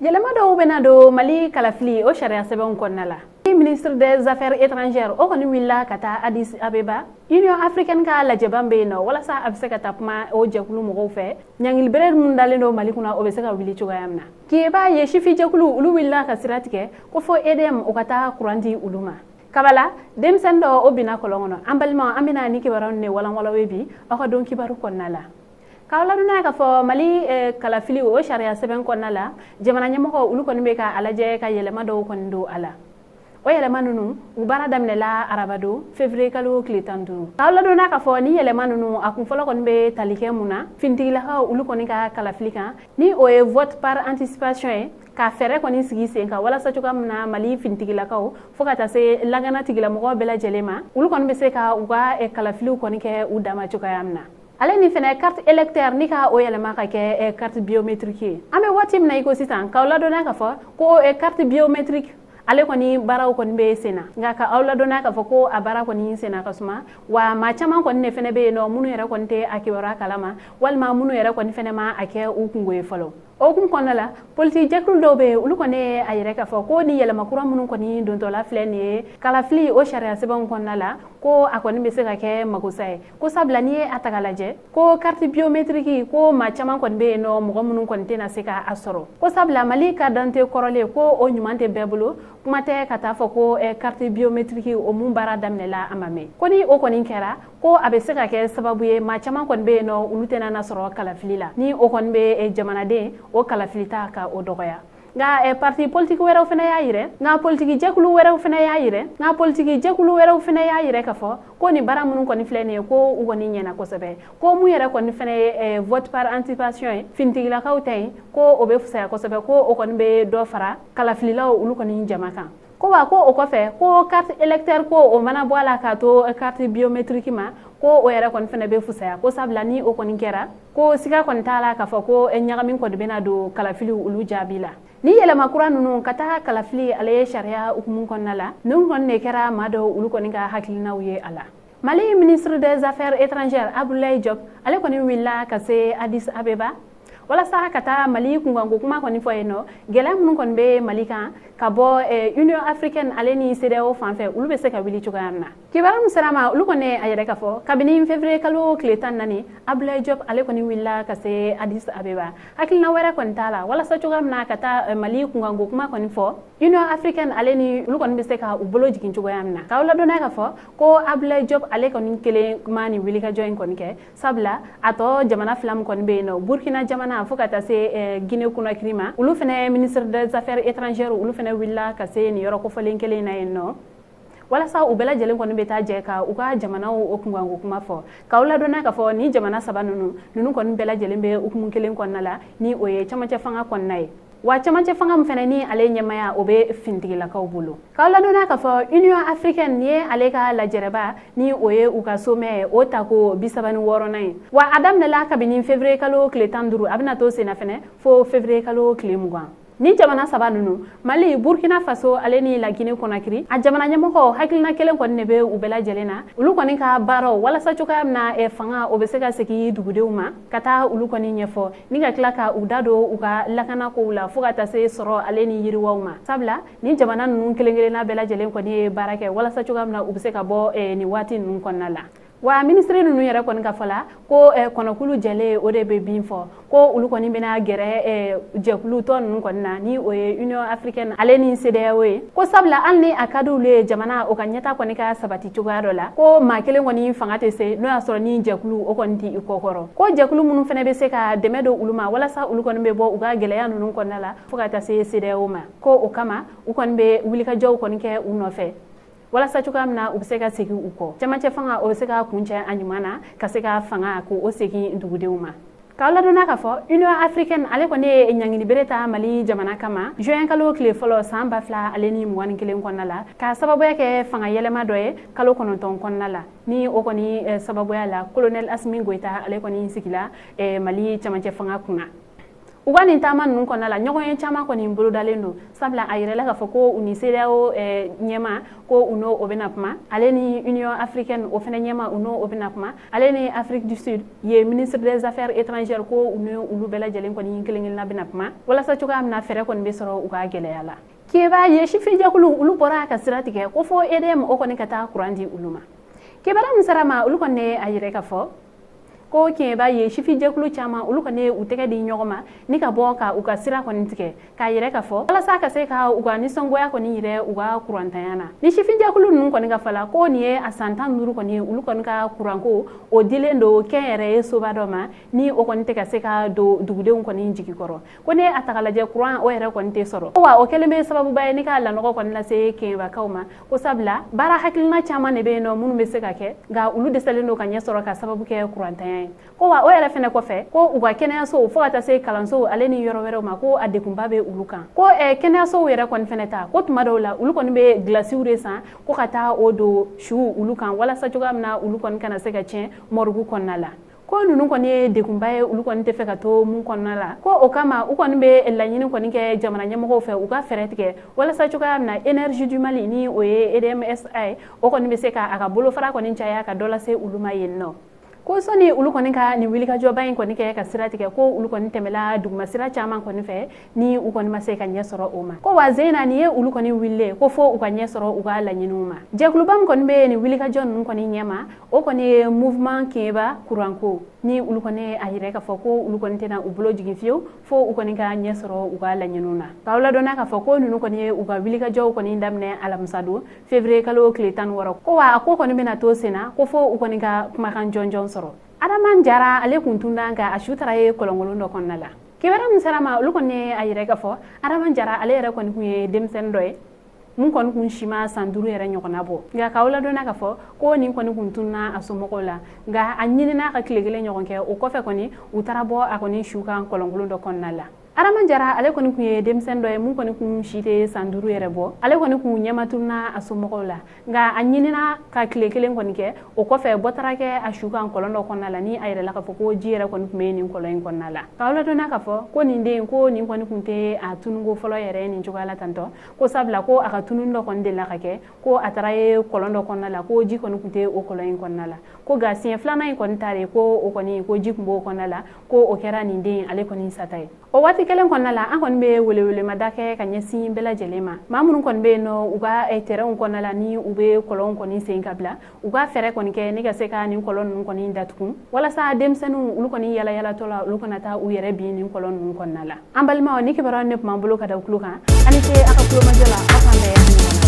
Yɛlɛma dɔw bɛna don Mali kalafili o sariya sɛbɛnw kɔnɔna la. Ministre des Affaires étrangères o kɔni wulila ka taa Addis Abeba, Union africaine ka lajɛba bɛ yen nɔ, walasa a bɛ se ka taa kuma o jɛkulu mɔgɔw fɛ, ɲangilibere minnu dalen don Mali kunna, o bɛ se ka wuli cogoya min na. K'i b'a ye, sifijɛkulu olu wulila ka sira tigɛ ko fo EDM o ka taa kuran di olu ma. Kabala denmisɛnnin dɔ o binna kɔlɔn kɔnɔ. An balimaw, an bɛna ni kibaruyaw de walanwalan ye bi aw ka don kibaru kɔnɔna la. K'aw ladɔnniya k'a fɔ Mali kalafili o sariya sɛbɛn kɔnɔna la, jamana ɲɛmɔgɔ olu kɔni bɛ ka a lajɛ ka yɛlɛma dɔw kɔni don a la. O yɛlɛma ninnu, u baara daminɛla arabadon, février kalo tile 15. K'aw ladɔnniya k'a fɔ ni yɛlɛma ninnu, a kun fɔlɔ kɔni bɛ tali kɛ mun na? Finitigilakaw olu kɔni ka kalafili kan, ni o ye vote par anticipation ye, ka fɛɛrɛ kɔni sigi sen kan walasa cogoya min na Mali finitigilakaw fo ka taa se lakana tigilamɔgɔw bɛɛ lajɛlen ma, olu kɔni bɛ se ka u ka kalafiliw kɔni kɛ u dama cogoya min na. Ale ni fɛnɛ carte électeur ni ka o yɛlɛma ka kɛ carte biométrique ye. An bɛ waati min na i ko sisan, k'aw ladɔnniya k'a fɔ ko carte biométrique ale kɔni baaraw kɔni bɛ sen na, nka ka aw ladɔnniya k'a fɔ ko a baara kɔni senna ka suma wa, maa caman kɔni de fɛnɛ bɛ yen nɔ minnu yɛrɛ kɔni tɛ a kibaruya kalama, walima minnu yɛrɛ kɔni fɛnɛ ma a kɛ u kungo ye fɔlɔ. O hukumu kɔnɔna la, politiki jɛkulu dɔw bɛ yen, olu kɔni ye a yɛrɛ k'a fɔ ko ni yɛlɛma kura minnu kɔni dontɔla filɛ nin ye kalafili o sariya sɛbɛnw kɔnɔna la, ko a kɔni bɛ se ka kɛ makosa ye, ko sabula n'i ye a ta k'a lajɛ ko carte biométrique, ko maa caman kɔni bɛ yen nɔ, mɔgɔ minnu kɔni tɛna se ka a sɔrɔ, ko sabula Mali carte d'identité kɔrɔlen, ko o ɲuman tɛ bɛɛ bolo. Kuma tɛ ka taa fɔ ko carte biométrique o mun baara daminɛla a ma mɛn. Ko ni o kɔni kɛra, ko a bɛ se ka kɛ sababu ye maa caman kɔni bɛ yen nɔ, olu tɛna na sɔrɔ kalafili la, ni o kɔni bɛ jamanaden o kalafili ta ka o dɔgɔya. Nka parti politique wɛrɛw fana y'a yɛrɛ, nka politiki jɛkulu wɛrɛw fana y'a yɛrɛ, nka politiki jɛkulu wɛrɛw fana y'a yɛrɛ k'a fɔ ko nin baara minnu kɔni filɛ nin ye, ko u kɔni ɲɛna kosɛbɛ, ko mun yɛrɛ kɔni fana ye vote par anticipation ye, finitigilakaw ta yen, ko o bɛ fisaya kosɛbɛ, ko o kɔni bɛ dɔ fara kalafililaw olu kɔni jama kan. Ko wa ko o kɔfɛ, ko carte électeur, ko o mana bɔ a la k'a to carte biométrique ma, ko o yɛrɛ kɔni fana bɛ fisaya, ko sabula ni o kɔni kɛra, ko siga kɔni t'a la k'a fɔ ko ɲagami kɔni bɛna don kalafiliw olu jaabi la. Ni yɛlɛma kura ninnu ka taa kalafili ale ye sariya hukumu kɔnɔna la, ninnu kɔni de kɛra maa dɔw olu kɔni ka hakilinaw ye a la. Mali ministre des Affaires étrangères Abdoulaye Diop, ale kɔni wulila ka se Addis Abeba walasa ka taa Mali kunkanko kuma kɔni fɔ yen nɔ, gɛlɛya minnu kɔni bɛ Mali kan ka bɔ Union africaine ale ni CEDEAO fan fɛ, olu bɛ se ka wuli cogoya min na. Kibaruya min sera ma, olu kɔni a yɛrɛ k'a fɔ kabini février kalo tile 14, Abdoulaye Diop ale kɔni wulila ka se Addis Abeba. Hakilina wɛrɛ kɔni t'a la, walasa cogoya min na ka taa Mali kunkanko kuma kɔni fɔ Union africaine ale ni olu kɔni bɛ se ka u bolo jigin cogoya min na. K'aw ladɔnniya k'a fɔ ko Abdoulaye Diop ale kɔni kelen ma nin wulikajɔ in kɔni kɛ, sabula a tɔ jamana fila min kɔni bɛ yen nɔ, Burkina jamana fo ka taa se Guinée Conakry ma, olu fana ministre des Affaires étrangères olu fana wulila ka se nin yɔrɔ kofɔlen kelen in na yen nɔ, walasa u bɛɛ lajɛlen kɔni bɛ taa jɛ ka u ka jamanaw o kunkanko kuma fɔ. K'aw ladɔnniya k'a fɔ ni jamana saba ninnu kɔni bɛɛ lajɛlen bɛ hukumu kelen kɔnɔna la, ni o ye camancɛ fanga kɔnɔna ye. Wa camancɛ fanga min fana ni ale ɲɛmaya o bɛ finitigilakaw bolo. K'aw ladɔnniya k'a fɔ Union africaine nin ye ale ka lajɛrɛba, ni o ye u ka sommet ye, o tako 36nan ye. Wa a daminɛla kabini février kalo tile 15, a bɛna to senna fɛnɛ fo février kalo tile 20. Ni jamana saba ninnu, Mali, Burkina Faso ale ni la Guinée Conakry, a jamana ɲɛmɔgɔ hakilina kelen kɔni de bɛ u bɛɛ lajɛlen na, olu kɔni ka baaraw walasa cogoya min na fanga o bɛ se ka segin dugudenw ma, ka taa olu kɔni ɲɛfɔ ni ka tila ka u da don u ka lakana kow la fo ka taa se sɔrɔ ale ni yiriwaw ma, sabula ni jamana ninnu kelen kelenna bɛɛ lajɛlen kɔni ye baara kɛ walasa cogoya min na u bɛ se ka bɔ nin waati ninnu kɔnɔna la. Wa minisiri ninnu yɛrɛ kɔni ka fɔ la ko kɔnɔkulu jɛlen o de bɛ bin fɔ, ko olu kɔni bɛna gɛrɛ jɛkulu tɔ ninnu kɔni na, ni o ye Union africaine ale ni CEDEAO ye, ko sabula hali ni a ka di olu ye jamana o ka ɲɛta kɔni ka sabati cogoya dɔ la, ko maa kelen kɔni fanga tɛ se n'o y'a sɔrɔ ni jɛkulu o kɔni tɛ i kɔkɔrɔ, ko jɛkulu minnu fana bɛ se ka dɛmɛ don olu ma walasa olu kɔni bɛ bɔ u ka gɛlɛya ninnu kɔnɔna la fo ka taa se CEDEAO ma, ko o kama u kɔni bɛ wulikajɔw kɔni kɛ u nɔfɛ walasa cogoya min na u bɛ se ka segin u kɔ, cɛmancɛ fanga o bɛ se ka kuncɛ a ɲuman na, ka se ka fanga k'o segin dugudenw ma. K'aw ladɔnniya k'a fɔ Union africaine ale kɔni ye ɲangilibere ta Mali jamana kama juin kalo tile fɔlɔ san 2021 kɔnɔna la, k'a sababuya kɛ fanga yɛlɛma dɔ ye kalo 9 kɔnɔna la, ni o kɔni sababuya la colonel Assimi Goïta ale kɔni sigila Mali cɛmancɛ fanga kunna. U ka nin taama ninnu kɔnɔna la, ɲɔgɔn ye caman kɔni bolodalen don, sabula a yɛrɛla k'a fɔ ko u ni CEDEAO ɲɛma ko u n'o o bɛna kuma, ale ni Union africaine o fana ɲɛma u n'o o bɛna kuma, ale ni Afrique du Sud ye ministre des affaires étrangères ko u ni olu bɛɛ lajɛlen kɔni kelen kelenna bɛna kuma walasa cogoya min na fɛɛrɛ kɔni bɛ sɔrɔ u ka gɛlɛya la. Keba ye sifinjɛkulu olu bɔra ka sira tigɛ ko fo EDM o kɔni ka taa kuran di olu ma. Kibaruya min sera ma, olu kɔni a yɛrɛ ka fɔ ko Keba ye sifinjɛkulu caman olu kɔni u tɛgɛ di ɲɔgɔn ma ni ka bɔ ka u ka sira kɔni tigɛ k'a yɛrɛ ka fɔ walasa ka se ka u ka nisɔngoya kɔni yɛrɛ u ka kurantanya na. Ni sifinjɛkulu ninnu kɔni ka fala ko nin ye a san 15 kɔni olu kɔni ka kuranko o dilen don kɛnyɛrɛye soba dɔ ma ni o kɔni tɛ ka se ka don dugudenw kɔni jigi kɔrɔ, ko ne a taga lajɛ kuran o yɛrɛ kɔni tɛ sɔrɔ. Wa o kɛlen bɛ sababuba ye ni ka lanɔgɔ kɔni lase Kɛɲɛbakaw ma, ko sabula baara hakilina caman de bɛ yen nɔ minnu bɛ se ka kɛ, nka olu dɛsɛlen don ka ɲɛ sɔrɔ ka sababu kɛ kurantanya ye. Ko wa o yɛrɛ fɛnɛ kɔfɛ ko u ka kɛnɛyasow fo ka taa se kalansow ale ni yɔrɔ wɛrɛw ma ko a degunba bɛ olu kan. Ko kɛnɛyasow yɛrɛ kɔni fɛnɛ ta ko tuma dɔw la olu kɔni bɛ gilasiw de san ko ka taa o don suw olu kan walasa cogoya min na olu kɔni kana se ka tiɲɛ mɔrigu kɔnɔna la. Ko ninnu kɔni ye degunba ye, olu kɔni tɛ fɛ ka to mun kɔnɔna la. Ko o kama u kɔni bɛ laɲini kɔni kɛ jamana ɲɛmɔgɔw fɛ u ka fɛɛrɛ tigɛ walasa cogoya min na Énergie du Mali ni o ye EDMSA ye o kɔni bɛ se ka a ka bolofara kɔni caya ka dɔ lase olu ma yen nɔ. Ko sɔni olu kɔni ka nin wulikajɔba in kɔni kɛ ka sira tigɛ ko olu kɔni tɛmɛla dugumasira caman kɔni fɛ ni u kɔni ma se ka ɲɛ sɔrɔ o ma. Ko wa Zena nin ye olu kɔni wulilen ko fo u ka ɲɛ sɔrɔ u ka laɲiniw ma. Jɛkuluba min kɔni bɛ nin wulikajɔ ninnu kɔni ɲɛma o kɔni ye mouvement Kɛɲɛba kuranko ni olu kɔni a yɛrɛ k'a fɔ ko olu kɔni tɛna u bolo jigin fiyewu fo u kɔni ka ɲɛ sɔrɔ u ka laɲiniw na. K'aw ladɔnna k'a fɔ ko ninnu kɔni ye u ka wulikajɔw kɔni daminɛ alamisa don février kalo tile 16. Ko wa a ko kɔni bɛna to sen na ko fo u kɔni ka kumakan jɔnjɔn sɔrɔ. Adama Jara ale kun tunda nka a su taara ye kɔlɔnkolon dɔ kɔnɔna la. Kibaruya min sera ma, olu kɔni a yɛrɛ k'a fɔ Adama Jara ale yɛrɛ kɔni kun ye denmisɛnnin dɔ ye mun kɔni kun si ma san 5 yɛrɛ ɲɔgɔnna bɔ, nka k'aw ladɔnna k'a fɔ ko nin kɔni kun tununa a somɔgɔw la, nka a ɲinina ka tile kelen ɲɔgɔn kɛ o kɔfɛ kɔni u taara bɔ a kɔni su kan kɔlɔnkolon dɔ kɔnɔna la. Adama Jara ale kɔni kun ye denmisɛnnin dɔ ye mun kɔni kun si tɛ san 5 yɛrɛ bɔ, ale kɔni kun ɲɛma tununa a somɔgɔw la, nka a ɲinina ka tile kelen kɔni kɛ o kɔfɛ bɔ taara kɛ a su kan kɔlɔn dɔ kɔnɔna la ni a yɛrɛ la k'a fɔ ko ji yɛrɛ kɔni kun bɛ nin kɔlɔn in kɔnɔna la. K'aw ladɔnna k'a fɔ ko nin den ko nin kɔni kun tɛ a tununko fɔlɔ yɛrɛ nin cogoya la tantɔ, ko sabula ko a ka tunun dɔ kɔni delila ka kɛ ko a taara ye kɔlɔn dɔ kɔnɔna la ko ji kɔni kun tɛ o kɔlɔn in kɔnɔna la, ko nka siɲɛ filanan in kɔni ta de ko o kɔni ko ji kun b'o kɔnɔna la ko o kɛra nin den ale kɔni sata ye. O waati kelen kɔnɔna la an kɔni bɛ welewelemada kɛ ka ɲɛsin bɛɛ lajɛlen ma, maa minnu kɔni bɛ yen nɔ u ka terrainw kɔnɔna la ni u bɛ kɔlɔnw kɔni sen ka bila u ka fɛɛrɛ kɔni kɛ ni ka se ka nin kɔlɔn ninnu kɔni datugu walasa denmisɛnninw olu kɔni yala yalatɔ la olu kana taa u yɛrɛ bin nin kɔlɔn ninnu kɔnɔna la. An balimaw, ni kibaruya ne tun b'an bolo ka da tulo kan, ani ce a ka tulomajɔ la, aw k'an bɛn.